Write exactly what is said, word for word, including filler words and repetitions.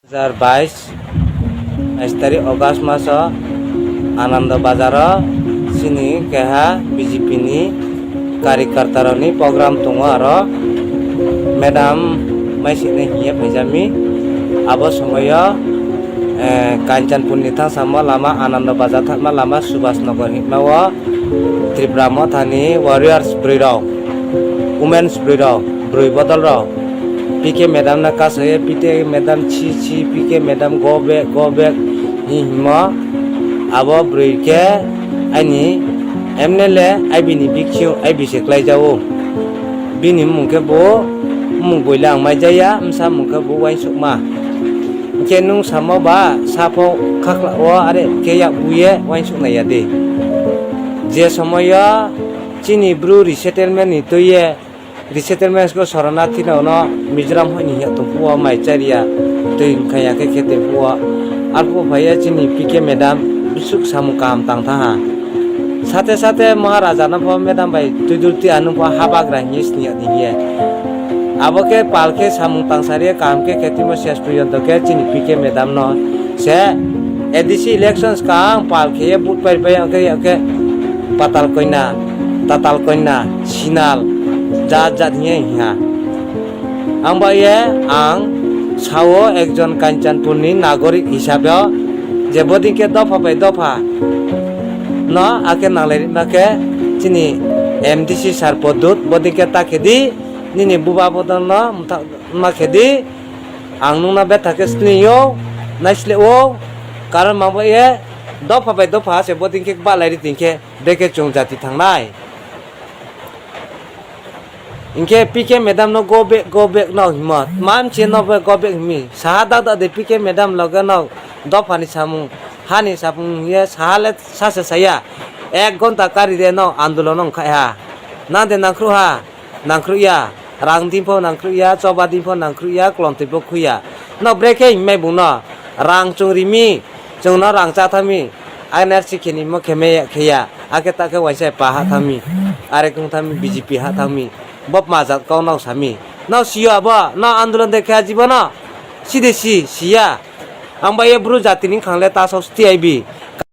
Dui hazar bais, bais tarik August maso Anando Bazaro chini keha B J P ni karikartarokni program tongo, aro madam mai sini hiye phaijami. Abo somoyo, eh, Kanchanpur ni thang samo lama, Anando Bazar thangma lama, Subhash Nagar hikma o Tripura Mothani warriors bwrwi rok, women's bwrwi rok, bwrwi bodol rok, P K madam no kasaye, P K madam chi chi, P K madam go back, go back hi himo. Abo bwrwi khe aini M L A I B ni bikching I B se klai jago. Bini mung khe bo mung boila ang mai jaya, msa mung khe bo uansukma. Hwnkhe nwng samo ba sapho khaklao are khe yak buye uansuk naiya de. Je somoyo chini bru resettlement ni twiye, resettlement ko sorana thino no Mizoram hoi ni hiya tongphuo mai chariya twi khaya khe khe tongphuo. Arphuo phaiya chini P K madam bisuk samung kaham tang thaha. Sate sate Maharaja no pho madam bai twi dul twi ano pho habagra hiye sniya diye. Abo khe pal khe samung tangsari kaham khe khe timo ses porijonto khe chini P K madam no se A D C elections kang pal khe ye vote pai pai ang khe, ang khe patal koina, tatal koina, sinal, jat jat hiye hiya. Ang ba ye ang sao ekjon Kanchanpur ni nagorik hisabe o je bodin khe dopha bai dopha no akhe nanglai rima khe chini M D C sir Podut bodin khe ta khe di, nini buba bodol no mtha-, ma khe di, ang nungna betha khe sini yo, naisle o, karon ma bo ye dopha bai dopha se bodin khe balai ri tin khe bekhe chwng jati thangnai. Hinkhe P K madam no go back, go back no himo. Mamche no go back himi. Saha dak dak de P K madam loge no dophani samung, hani samung ye saha le sase saya. Ek gonta kari de no andolon wngkhai ha. Nang de nangkhru ha, nangkhru ya. Rang din pho nangkhru ya, choba din pho nangkhru ya, klontwi pho khu ya. No brekhe himai bung no. Rang chung rimi, chung no rang cha thami. N R C khini mo khe me khe ya. Akhe ta khe waisa pa ha thangmi, arek wng thangmi, B J P ha thangmi, bop majak kok nok sami. Nok siyo abo, nok andolon de khe jibo no, si de si, siya. Ang ba ye bru jati ni khang le ta sok T I B.